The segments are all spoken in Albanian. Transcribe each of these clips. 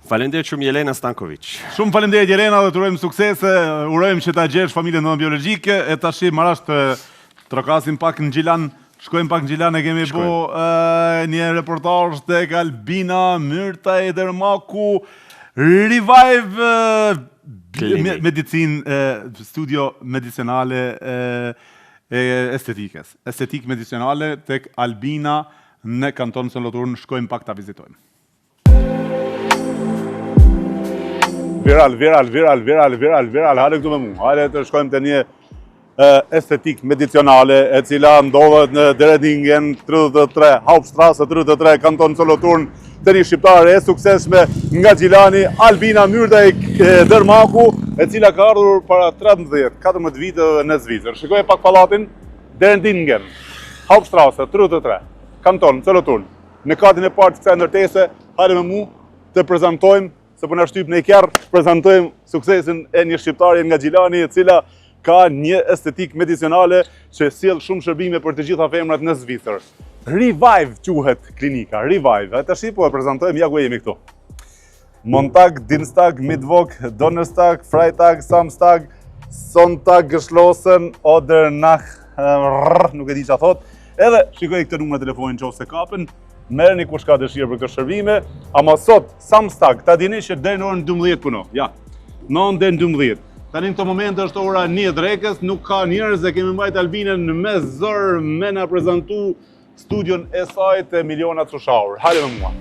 Faleminderit shumë Jelena Stankovic. Shumë faleminderit Jelena dhe të urojmë suksese, urojmë që ta gjesh familjen tënde biologjike e tashi marash të trokasim pak në Gjilan, shkojmë pak në Gjilan e kemi bo një reportazh tek Albina Myrtaj Dermaku Revive Medicine studio medicinale e estetikës. Estetikë medicinale tek Albina në kanton Solothurn, shkojmë pak ta vizitojmë. Viral, viral, viral, viral, viral, viral, hajde këtu me mu, hajde të shkojmë te një estetik medicinale e cila ndodhet në Deredingen 33, Hauptstrasse 33, kanton Solothurn, te një shqiptare e suksesshme nga Gjilani, Albina Myrtaj Dërmaku, e cila ka ardhur para 13, 14 viteve në Zvicër. Shikoje pak pallatin, Deredingen, Hauptstrasse 33, kanton Solothurn. Në katin e parë të kësaj ndërtese, hajde me mu të prezantojmë, se po na shtyp në kerr, prezantojmë suksesin e një shqiptare nga Gjilani, e cila ka një estetikë medicinale që sjell shumë shërbime për të gjitha femrat në Zvicër. Revive quhet klinika, Revive. E tash po e prezantojmë, ja ku jemi këtu. Montag, Dienstag, Mittwoch, Donnerstag, Freitag, Samstag, Sonntag, geschlossen, oder nach, nuk e di çfarë thot. Edhe shikoj këtë numër telefoni nëse kapen, merrni kush ka dëshirë për këto shërbime, ama sot Samstag, ta dini që deri në orën 12 puno. Ja. 9 deri në 12. Tani në këto momente është ora 1 e drekës, nuk ka njerëz e kemi mbajt Albinën me zor me na prezantu studion e saj te miliona Zuschauer. Hajde me mua.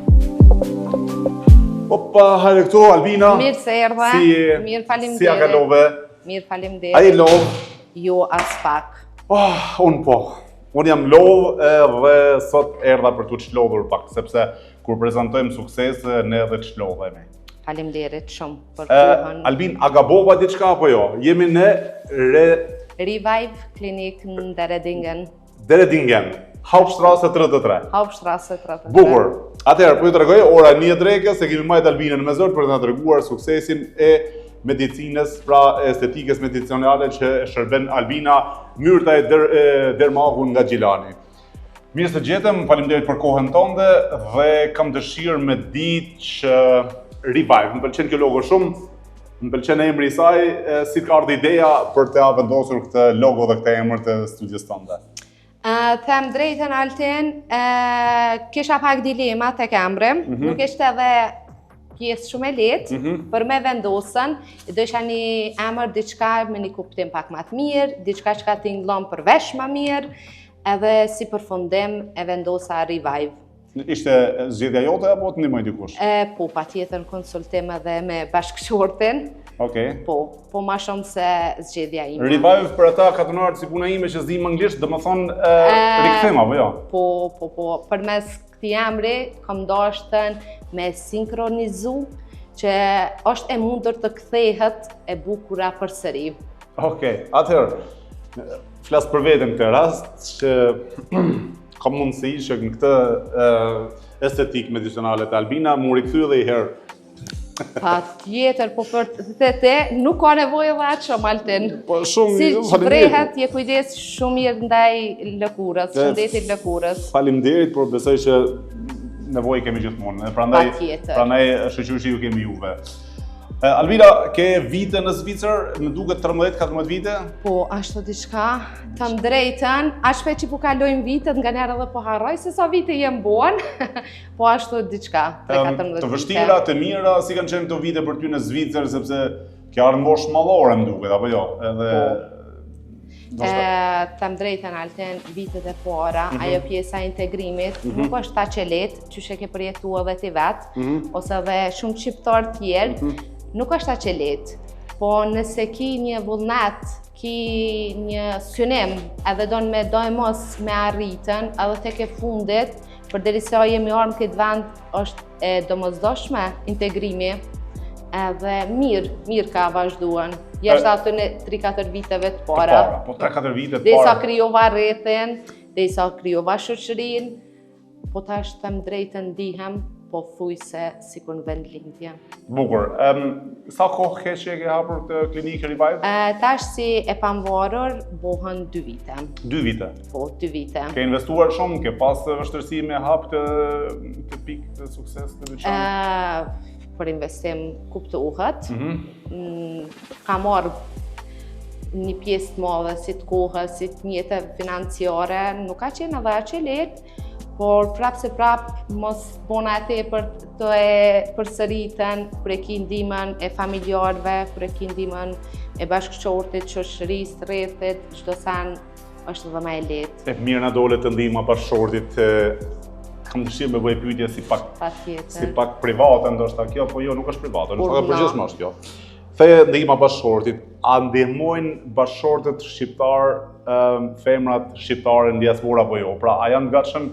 Opa, hajde këtu, Albina. Mirë se erdhe. Si je? Mirë, faleminderit. Si ja kalove? Mirë, faleminderit. A je lodh? Jo, as pak. Oh, unë po. Unë jam lodh edhe sot erdha për t'u çlodhur pak, sepse kur prezantojmë sukses, ne edhe çlodhemi. Faleminderit shumë për kohën. Albin, a gabova diçka apo jo? Jemi në Re... Revive Klinik në Deredingen. Deredingen, Hauptstrasse 33. Hauptstrasse 33. Bukur. Atëherë, po ju tregoj, ora 1 e drekës, e kemi majt Albinën me zor për të na treguar suksesin e medicinës, pra estetikës medicinale që shërben Albina Myrtaj Der, Dermaku nga Gjilani. Mirë se gjetëm, faleminderit për kohën tënde dhe kam dëshirë me ditë që Revive, më pëlqen kjo logo shumë, Më pëlqen emri i saj, si të ka ardhur ideja për të vendosur këtë logo dhe këtë emër të studios tënde? Uh, them drejtën Altin, uh, kisha pak dilema tek emri, mm -hmm. nuk ishte edhe pjesë shumë e lehtë mm -hmm. për me vendosën, dojsha një emër diçka me një kuptim pak ma të mirë, diçka çka tingëllon për vesh ma mirë, edhe si përfundim e vendosa Revive. Ishte zgjedhja jote apo të ndihmoi dikush? E, po, patjetër në konsultim edhe me bashkëshortin. Okej. Po, po ma shumë se zgjedhja ime. Revive për ata katunarët si puna ime që s'dim anglisht, domethonë rikthim apo jo? Po, po, po, përmes këtij emri kam dashtën me sinkronizu që është e mundur të kthehet e bukura përsëri. Okej, atëherë, flas për veten këtë rast që ka mundësi që në këtë estetikë medicinale të Albina m'u rikthy edhe i herë. Patjetër, po për të te, nuk ka nevojë edhe atë shumë, Altin. Po shumë, si që vërehet, je kujdes shumë mirë ndaj lëkurës, shëndetit lëkurës. Faleminderit, por besoj që nevojë kemi gjithmonë. Prandaj, prandaj shyqyr që ju kemi juve. Albina, ke vite në Zvicër, më duket 13-14 vite? Po, ashtu diçka, të drejtën, aq shpejt që po kalojnë vitet, nganjëherë edhe po harroj se sa vite jem bon, po ashtu diçka, 3-14 vite. Të vështira, të mira, si kanë qenë këto vite për ty në Zvicër, sepse ke ardhë në moshë madhore, më duket, apo jo? Edhe... Po. E, të drejtën, Altin, vitet e para, mm -hmm. ajo pjesa e integrimit, mm -hmm. nuk është aq e lehtë, qysh e ke përjetu edhe ti vetë, mm -hmm. ose edhe shumë shqiptarë tjerë, mm -hmm. nuk është aq e lehtë. Po nëse ki një vullnet, ki një synim, edhe don me doemos me arritën, edhe tek e fundit, përderisa jemi ardhë në këtë vend, është e domosdoshme integrimi, edhe mirë, mirë ka vazhduan. Jashtë atyne 3-4 viteve të para. Të para, po 3-4 vite të para. Derisa krijova rrethin, derisa krijova shoqërinë, Po tash them drejtën ndihem, pothujse sikur në vendlindje. Bukur. Um, sa kohë ke që e ke hapur këtë klinikë Revive? E, tash si e pamvarur, bohen dy vite. Dy vite? Po, dy vite. Ke investuar shumë, ke pas vështirësi me hap këtë, këtë pikë të sukses të veçantë? për investim kuptohet. Mm -hmm. Ka marrë një pjesë të madhe si të kohës, si të mjeteve financiare, nuk ka qenë edhe aq e lehtë, por prapë se prapë mos bona e tepërt të e përsëritën, kur e ki ndihmën e familjarëve, kur e ki ndihmën e bashkëshortit, shoqërisë, rrethit, çdo sen është edhe ma e lehtë. E mirë na dole te ndihma e bashkëshortit, kam dëshirë me bëj pyetje si pak si pak private ndoshta kjo, po jo nuk është private, nuk është e përgjithshme është kjo. The ndihma e bashkëshortit, a ndihmojnë bashkëshortët shqiptar femrat shqiptare në diaspora apo jo? Pra, a janë të gatshëm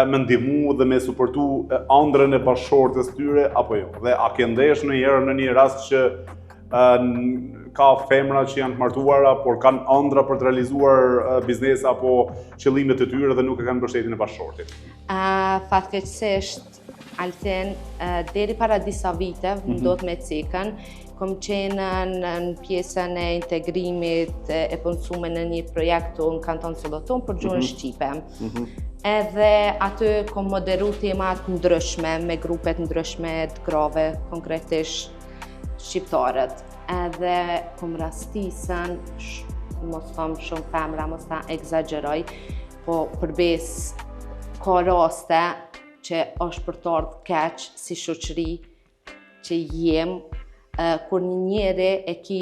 me ndihmu dhe me suportu ëndrrën e bashkëshortes tyre apo jo? Dhe a ke ndesh ndonjëherë në një rast që ka femra që janë të martuara, por kanë ëndrra për të realizuar biznes apo qëllimet e tyre dhe nuk e kanë mbështetjen e bashkëshortit. Uh, fatkeqësisht, Altin, deri para disa viteve, mm -hmm. duhet me cekën, kom qenë në, në pjesën e integrimit e punësume në një projekt në kanton Solothurn për gjuhën mm -hmm. shqipe. Mm -hmm. Edhe aty kom moderu tema të ndryshme me grupe të ndryshme të grave, konkretisht shqiptarët. Edhe kom rastisën, mos thom shumë femra, mos ta ekzagjeroj, po për besë ka raste që është për të ardhë keq si shoqëri që jem, kur një njeri e ki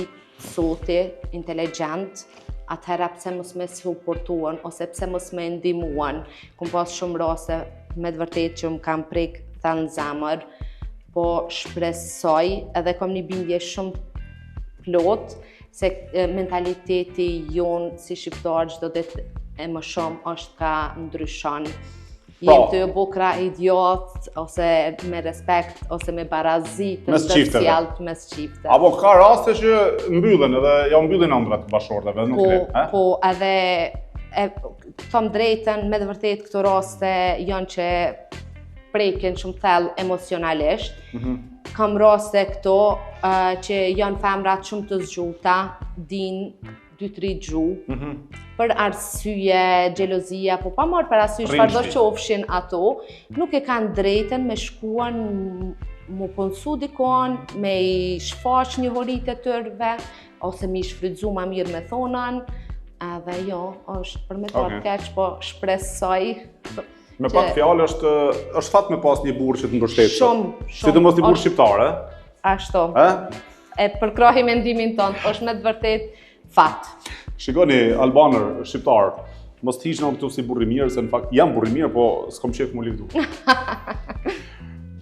soti, inteligjent, atëhera pse mos me suportuan, ose pse mos me ndihmuan. Kom pas shumë raste me të vërtetë që më kanë prek thellë në zemër, po shpresoj edhe kom një bindje shumë plot se mentaliteti jonë si shqiptar çdo ditë e më shumë është ka ndryshon. Po. Jem tu u bo krah i djathtë, ose me respekt, ose me barazi të ndërsjelltë mes çifteve. Apo ka raste që mbyllen edhe ja mbyllin ëndrrat bashkëshortëve, nuk po, le, eh? Po, edhe e, thom drejtën, me të vërtetë këto raste janë që prekin shumë thellë emocionalisht. Mm -hmm. Kam raste këto uh, që janë femrat shumë të zgjuta, din 2-3 gjuhë, mm -hmm. për arsye, xhelozia, po pa marrë parasysh çfarëdo qofshin ato, nuk e kanë drejtën me shkuan mu punësu dikon, me i shfaq njohuritë e tyrve, ose me i shfrytzu ma mirë me thonën, edhe jo, është për me të okay. keq, po shpresoj Me pak fjalë është është fat me pas një burrë që të mbështet. Shumë, shumë. Sidomos një burrë shqiptar, ë? Ashtu. Ë? E përkrahi mendimin tënd, është me të vërtet fat. Shikoni, albanër, shqiptar, mos të hiqna këtu si burrë i mirë, se në fakt jam burrë i mirë, po s'kom qejf m'u livdu.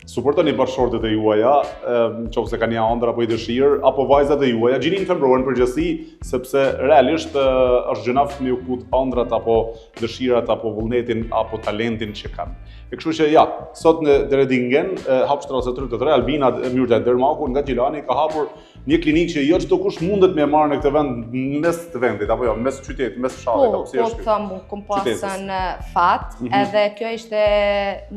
Suportoni bashkëshortet e juaja, në qoftë se kanë një ëndërr apo një dëshirë, apo vajzat e juaja, gjininë femërore në përgjithësi, sepse realisht është gjynah me ju kput ëndrrat apo dëshirat apo vullnetin apo talentin që kanë. E kështu që ja, sot në Deredingen, Hauptstrasse 33, Albina Myrta Dermaku nga Gjilani ka hapur një klinikë që jo çdokush mundet me marrë në këtë vend në mes të vendit apo jo, në mes qytetit, mes fshatit po, apo si po, është. Po, them, kom pasën fat, mm -hmm. edhe kjo ishte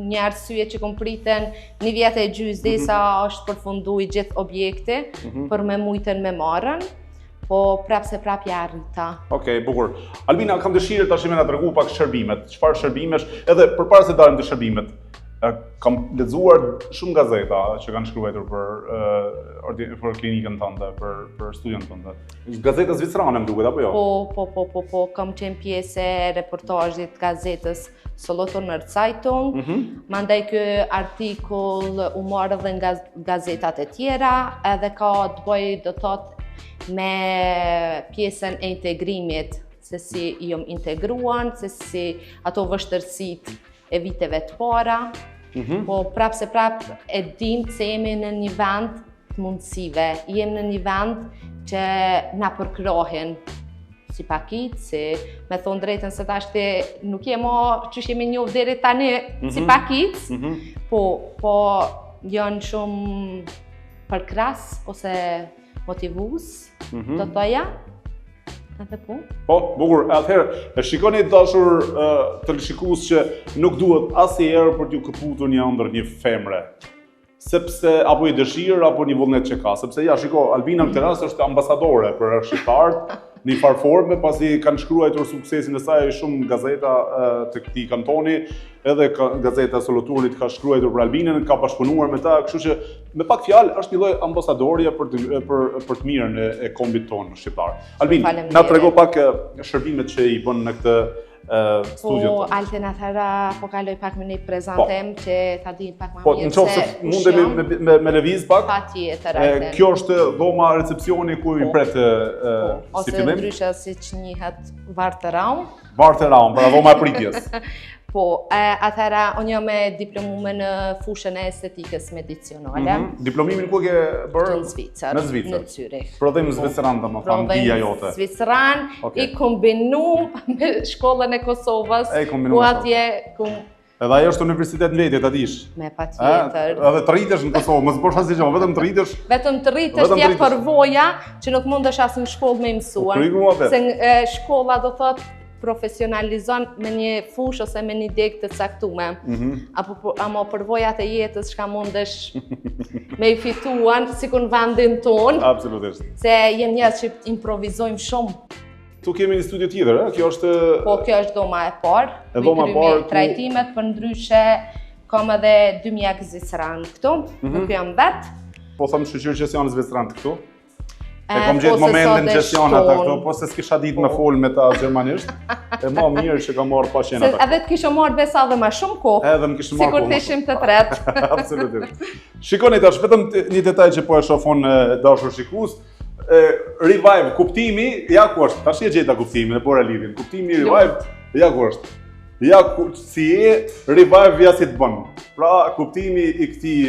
një arsye që kom pritën një vjet e gjysë derisa mm -hmm. është përfundu i gjithë objekti mm -hmm. për me mujtën me marrën. Po prapë se prapë ja arrita. Okej, okay, bukur. Albina, kam dëshirë tash me na tregu pak shërbimet. Çfarë shërbimesh? Edhe përpara se dalim te shërbimet, kam lexuar shumë gazeta që kanë shkruar për për klinikën tënde, për për studion tënde. Gazeta zvicerane më duket apo jo? Po, po, po, po, po, kam qenë pjesë e reportazhit gazetës Solothurner Zeitung. Mm -hmm. Mandej ky artikull u marrë edhe nga gazetat e tjera, edhe ka të bëjë do të thotë me pjesën e integrimit, se si jom integruan, se si ato vështirësitë e viteve të para, mm -hmm. po prapë se prapë e dim se jemi në një vend të mundësive, jemi në një vend që na përkrahin, si pakicë, si me thonë drejtën se tashti nuk jemi qysh jemi njohë deri tani mm -hmm. si mhm. pakicë, mm -hmm. po, po janë shumë përkrahës ose motivues, mm -hmm. do thoja. Edhe po. Po, bukur. Atëherë, e shikoni të dashur uh, teleshikues që nuk duhet asnjëherë për t'ju këputur një ëndërr një femre. sepse apo një dëshirë apo një vullnet që ka, sepse ja shiko Albina në këtë rast është ambasadore për shqiptarët në një farë forme, pasi kanë shkruajtur suksesin e saj shumë gazeta të këtij kantoni, edhe gazeta e Solothurnit ka shkruajtur për Albinën, ka bashkëpunuar me ta, kështu që me pak fjalë është një lloj ambasadorje për të, për për të mirën e, e kombit tonë shqiptar. Albina, na trego pak shërbimet që i bën në këtë studio. Po, Altin atëhera, po kaloj pak me një prezentim po. që ta dinë pak ma po, mirë. Po, në qoftë se mundemi me, me, me lëviz pak. Patjetër, Altin. Kjo është dhoma recepcioni ku i po. pret e, po. si fillim. Ose ndryshe siç njihet Warteraum. Warteraum, pra dhoma e pritjes. Po, atëhera, unë jam e diplomume në fushën e estetikës medicinale. Mm -hmm. Diplomimin ku e ke bërë? Në Zvicër. Në Zvicër. Në Zyrih. Prodhim po. zviceran, domethënë, dija jote. Zviceran, okay. i kombinum me shkollën e Kosovës. E kombinum. Ku atje, ku... Edhe ajo është universitet në vete, ta dish. Me patjetër. Edhe të rritesh në Kosovë, mos bësh asgjë, vetëm të rritesh. Vetëm të rritesh, të jep përvoja që nuk mundesh as në shkollë me i mësuar. Po, Se shkolla do thotë profesionalizon me një fushë ose me një degë të caktume. Mm -hmm. Apo po, ama përvojat e jetës çka mundesh me i fituan sikur në vendin tonë. Absolutisht. Se jem njerëz që improvizojmë shumë. Ktu kemi një studio tjetër, ë? Kjo është Po, kjo është dhoma e parë. E dhoma e parë. Trajtimet përndryshe kam edhe dy mjekë zviceranë këtu, mm -hmm. nuk jam vetë. Po them shyqyr që s'janë zviceranë këtu. E kom gjetë po, momentin që s'janë ata këtu, po se s'kisha ditë me po. folë me ta gjermanisht, e ma mirë që kam marrë pa qenë ata. Edhe të kishe marrë besa edhe ma shumë kohë, edhe më kishe marrë kohë. Sikur të ishim të tretë. Absolutisht. Shikoni tash, vetëm një detaj që po e shoh unë të dashur shikues, e, revive, kuptimi, ja ku është, tash e gjeta kuptimin, e bora lidhjen, kuptimi revive, ja ku është. Ja ku si e revive ja si të bën. Pra kuptimi i këtij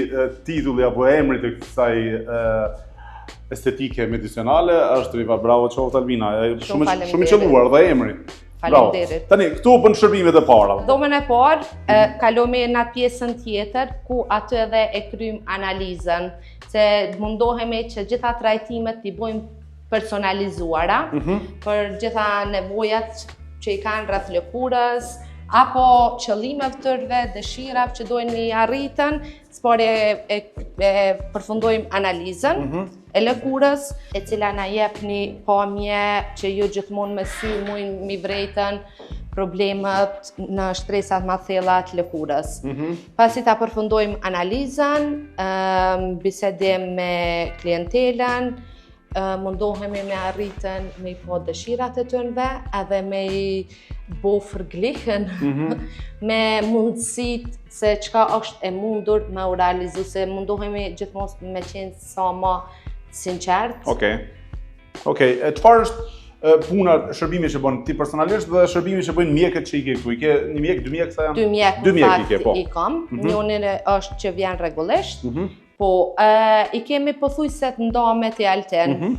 titulli apo emrit të kësaj estetike medicinale është revive. Bravo qoftë Albina. Shumë shumë i qëlluar dhe emri. Faleminderit. Tani këtu bën shërbimet e para. Dhomën e parë, mm -hmm. kalojmë në atë pjesën tjetër ku aty edhe e kryjmë analizën, se mundohemi që gjitha trajtimet t'i bojmë personalizuara mm -hmm. për gjitha nevojat që i kanë rreth lëkurës, apo qëllimeve të tyre, dëshirave që dojnë me i arritën, s'pari e, e, e përfundojmë analizën mm -hmm. e lëkurës, e cila na jep një pamje që ju gjithmonë me sy mujnë m'i vrejtën problemet në shtresat ma thella të lëkurës. Mm -hmm. Pasi ta përfundojmë analizën, bisedim me klientelën, mundohemi me arritën me i pa dëshirat e tynve edhe me i bo vergleichen mm -hmm. me mundësit se çka është e mundur me u realizu, se mundohemi gjithmonë me qenë sa ma sinqert. Okej. Okay. Okej, okay. e çfarë është puna, shërbimi që bën ti personalisht dhe shërbimi që bëjnë mjekët që i ke këtu? I ke një mjek, dy mjekë sa janë? Dy mjekë, dy mjekë i ke, po. I kam. Mm -hmm. Njëri është që vjen rregullisht. Mm -hmm. Po, e, i kemi pothuajse të ndame ti Altin. Mm -hmm.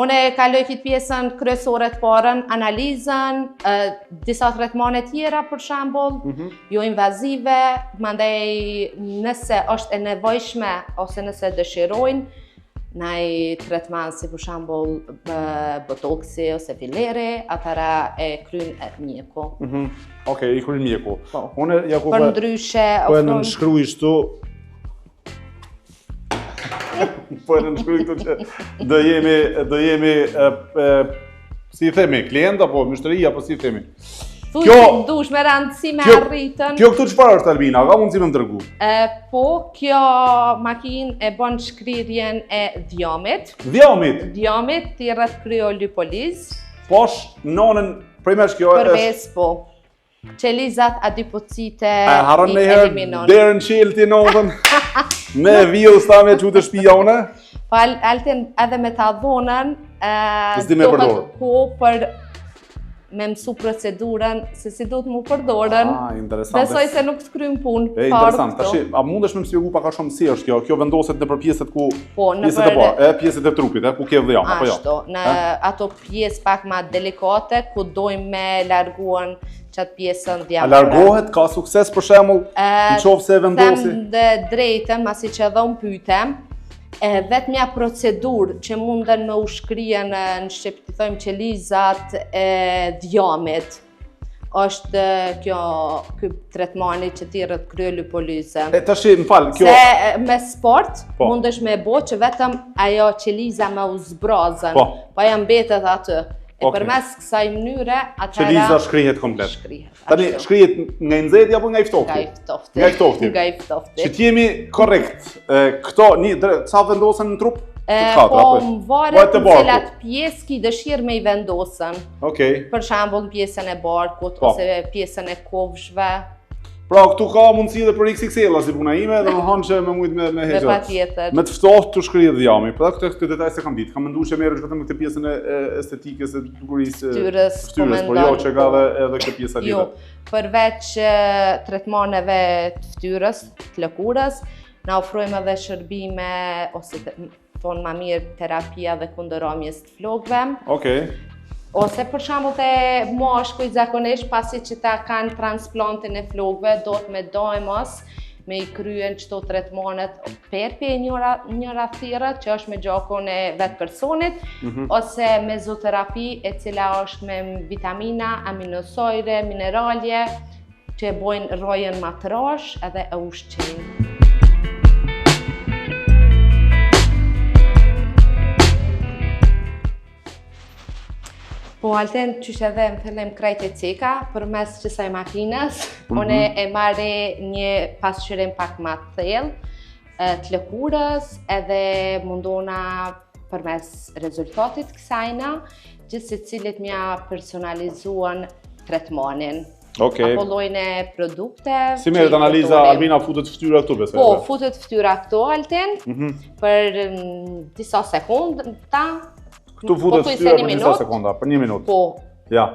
Unë e kaloj këtë pjesën kryesore të parën, analizën, e, disa tretmane tjera për shembull, mm -hmm. jo invazive, mandej nëse është e nevojshme ose nëse dëshirojnë, naj tretman si për shembull botoksi ose filleri, atëhera e kryn mjeku. Mm -hmm. Okej, okay, i kryn mjeku. Po. Unë ja ku Përndryshe, po e nënshkruaj këtu Po e nënshkruaj këtu që do jemi do jemi e, e, si i themi, klient apo myshteri apo si i themi. Thuj kjo, si dush me rëndësi me kjo, arritën. Kjo këtu çfarë është Albina? Ka mundësi me më tregu? E, po, kjo makinë e bën shkrirjen e dhjamit. Dhjamit? Dhjamit, thirret kryolipoliz. Posh, nonën, prej mesh kjo është... Përves, po. Qelizat adipocite E harron një herë derën çel ti nonën. Me vjell sta me çu te shtëpia unë. Po Altin edhe me ta dhonën, ë me përdor. Ku për me mësu procedurën se si duhet mu përdorën. Ah, interesant. Besoj se nuk të kryn punë. E, interesant. Tash, a mundesh me më shpjegu pak a shumë si është kjo? Kjo vendoset nëpër pjesët ku po, në pjesët e parë, e pjesët e trupit, e ku ke dhjam, apo jo? Ashtu, në ato pjesë pak ma delikate, ku dojmë me larguan qatë pjesën dhjamore. A largohet, ka sukses për shembull, në qoftë se e vendosi? Them dhe drejtën, masi që edhe unë pytem, e vetmja procedurë që munden me u shkrien në shqip t'i thojmë qelizat e dhjamit. Është kjo ky tretmani që thirret kryolipolize. E tashi më fal, kjo Se me sport po. mundesh me bo që vetëm ajo qeliza me u zbrazën, po, po ajo mbetet aty. E okay. përmes kësaj mënyre atëherë qeliza shkrihet komplet. Shkrihet. Tani shkrihet nga i nxehti apo nga i ftohti? Nga i ftohti. Nga i ftohti. Nga i ftohti. Që të jemi korrekt, këto një tre, sa vendosen në trup? E, po, po varet në cilat pjesë ki dëshirë me i vendosën. Okej. Okay. Për shembull në pjesën e barkut po. ose pjesën e kofshëve. Pra, këtu ka mundësi edhe për XXL, si puna ime, domethonë që me mujtë me, me heqë. Me patjetër. Me të ftohtë të shkrihet dhjami, pra këtë, këtë detaj s'e kam ditë. Kam mendu që merresh vetëm me këtë pjesën e, e estetikës, e bukurisë, ftyrës, po ftyrës, por jo që ka edhe, edhe këtë pjesë Jo, përveç tretmaneve të ftyrës, të lëkurës, na ofrojmë edhe shërbime, ose thonë ma mirë terapia dhe kundër ramjes të flokëve. Okej. Ose për shembull te mashkujt zakonisht pasi që ta kanë transplantin e flokëve, do të me dojmos me i kryen qëto tretmanet PRP njëra, njëra thirret që është me gjakun e vetë personit, mm -hmm. ose mezoterapi e cila është me vitamina, aminosojre, mineralje, që e bojnë rrojën ma të trashë edhe e ushqejnë. Po Alten, qysh edhe në fillim krejt e ceka, përmes qësaj makinës, mm -hmm. une e marri një pasqyrim pak ma të thellë, të lëkurës, edhe mundona përmes rezultatit kësajna, gjithsecilit m'ja personalizuan tretmanin. Okej. Apo llojin e produkteve. Si merret analiza, Albina futet fytyra këtu besoj. Po, futet fytyra këtu Altin mm -hmm. për mm, disa sekonda. Këtu futet fytyra për disa sekonda, për një minutë. Po. Ja.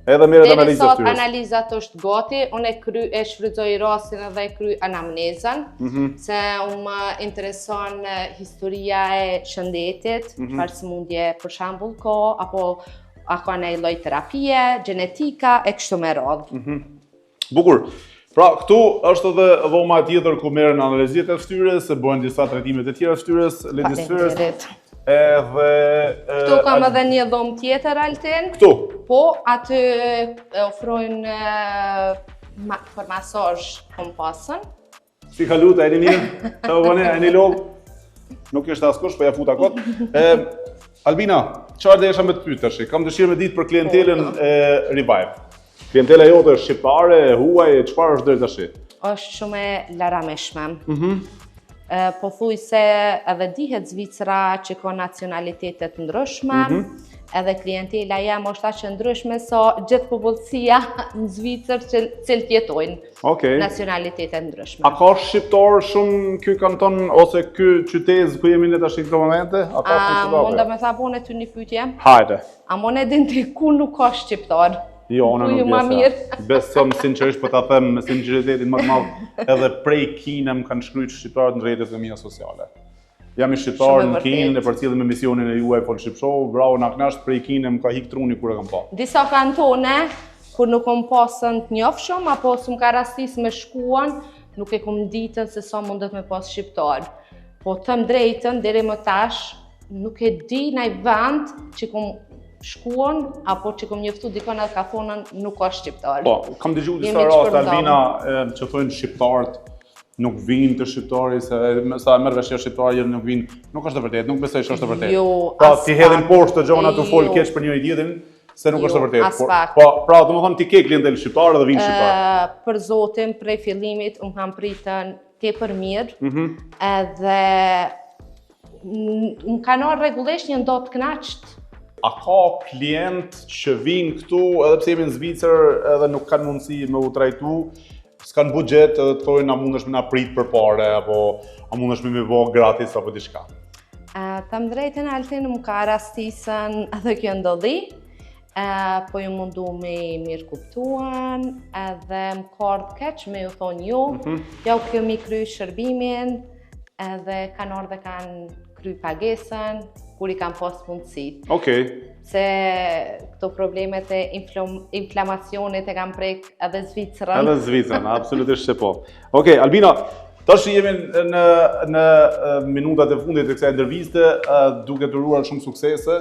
Edhe merret analiza e fytyrës. analiza është gati, unë e kry e shfrytëzoj rastin edhe e kry anamnezën, mm -hmm. se unë më intereson historia e shëndetit, mm -hmm. çfarë sëmundje për shembull ka apo a ka ndonjë lloj terapie, gjenetika e kështu me radhë. Mm -hmm. Bukur. Pra, këtu është edhe dhoma tjetër ku merren analizat e fytyrës, se bëhen disa trajtime të tjera të fytyrës, lindjes fytyrës. Edhe Këtu kam edhe një dhomë tjetër Altin. Këtu. Po, aty e ofrojnë ma, për masazh kompasën. Si kalut, a jeni mirë? Të vëne, a jeni lodhë? Nuk është askush, po ja futa kot. E, Albina, çfarë desha me të pyet tash? Kam dëshirë me ditë për klientelën po. e Revive. Klientela jote është shqiptare, e huaj, çfarë është deri tash? Është shumë e larameshme. Mhm. Mm Pothuajse edhe dihet Zvicra që ka nacionalitete të ndryshme, mm -hmm. edhe klientela jem është aq e ndryshme sa gjithë popullsia në Zvicër që cilët jetojnë. Okay. Nacionalitete të ndryshme. A ka shqiptar shumë ky kanton ose ky qytez ku jemi ne tash në këto momente? A ka shumë shqiptar? A mund me ta bo ty një pyetje? Hajde. A mund e din ti ku nuk ka shqiptar? Jo, unë nuk ma mirë. Besom sinqerisht po ta them me sinqeritetin më të madh, edhe prej Kine më kanë shkruajtur shqiptarët në rrjetet e mia sociale. Jam i shqiptar në Kinë, e përcjellim emisionin e juaj Fol Shqip Show, bravo na kënaqët prej Kine më ka hik truni kur e kam pa. Disa kantone kur nuk kom pasën të njofshëm apo s'm ka rastis me shkuan, nuk e kom ditën se sa mundet me pas shqiptar. Po të them drejtën, deri më tash, nuk e di naj vend që kom shkuan, apo që kom njoftu dikon edhe ka thonën nuk ka shqiptar. Po, kam dëgju disa raste Albina që thonë shqiptarët nuk vinë te shqiptari, se sa e merr vesh shqiptari nuk vinë, nuk është e vërtetë, nuk besoj që është e vërtetë. Jo, pra, t'i hedhin poshtë të gjona të fol jo. keq për njëri tjetrin, se nuk jo, është e vërtetë. Por, po, pra, domethënë ti ke klientelë shqiptare dhe vinë shqiptarë. Për zotin, prej fillimit, unë kam pritën tepër mirë, mm -hmm. edhe Më kanë ardhë rregullisht një ndot të knaqt. A ka klient që vinë këtu edhe pse jemi në Zvicër edhe nuk kanë mundësi me u trajtu, s'kanë buxhet edhe të thojnë a mundesh me na prit për pare apo a mundesh me mi bo gratis apo diçka? Uh, të them drejtën Altin më ka rastisën edhe kjo ndodhi, uh, po ju mundu me i mirëkuptuan, edhe më ka ardhë keq me ju thonë jo, mm -hmm. ja u kemi kry shërbimin, edhe kanë ardhë dhe kanë kry pagesën, kur i kanë pas mundësit. Okej. Se këto problemet e inflamacionit e kanë prek edhe Zvicrën. Edhe Zvicrën, absolutisht se po. Okej, Albina, tash jemi në, në minutat e fundit të kësaj interviste, duke të uruar shumë suksese.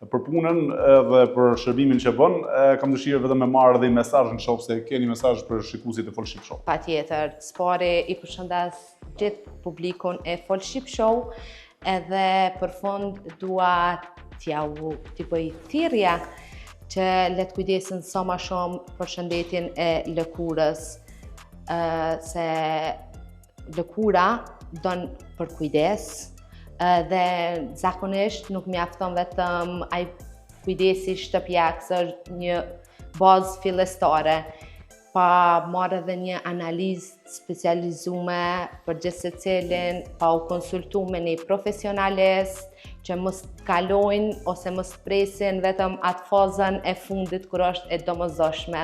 për punën edhe për shërbimin që bën. E, kam dëshirë vetëm me marrë edhe një mesazh në qoftë se keni mesazh për shikuesit e Fol Shqip Show. Patjetër, s'pari i përshëndes gjithë publikun e Fol Shqip Show, edhe për fund dua t'ja u t'i bëj thirrje që le të kujdesen sa ma shumë për shëndetin e lëkurës, se lëkura don përkujdes dhe zakonisht nuk mjafton vetëm ai kujdesi shtëpiak, se është një bazë fillestare, pa marrë edhe një analizë specializume për gjithsecilin, pa u konsultu me një profesionalist, që mos të kalojnë ose mos të presin vetëm atë fazën e fundit kur është e domosdoshme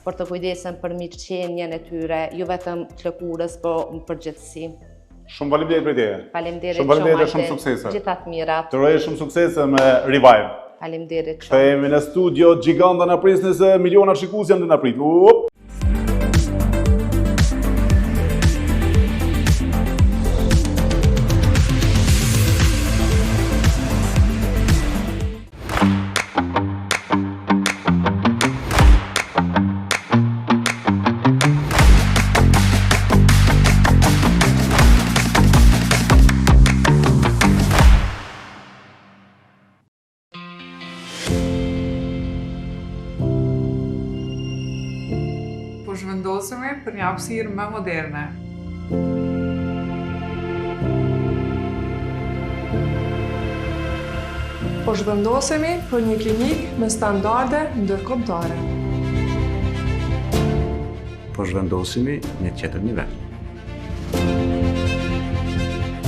por të kujdesen për mirëqenien e tyre, jo vetëm të lëkurës, po në përgjithësi. Shumë faleminderit për teje. Faleminderit shumë. Faleminderit shumë suksese. Gjitha të mirat. Të uroj shumë suksese me Revive. Faleminderit shumë. Kthehemi në studio gjiganda na prisni se miliona shikues janë tu na prit. Up. Po zhvendosemi për një hapësirë më moderne. Po zhvendosemi për një klinikë me standarde ndërkombëtare. Po zhvendosemi në tjetër nivel.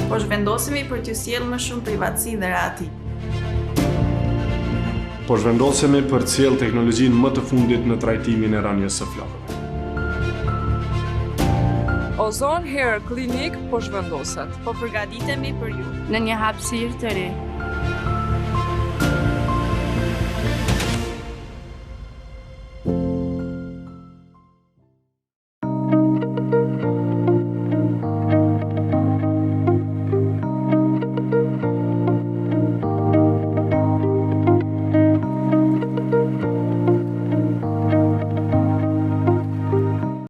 Po zhvendosemi për t'ju sjellë më shumë privatësi dhe rehati. Po zhvendosemi për të sjellë teknologjinë më të fundit në trajtimin e rënies së flokëve. Ozon Hair Clinic po zhvendoset. Po përgatitemi për ju. Në një hapësirë të re.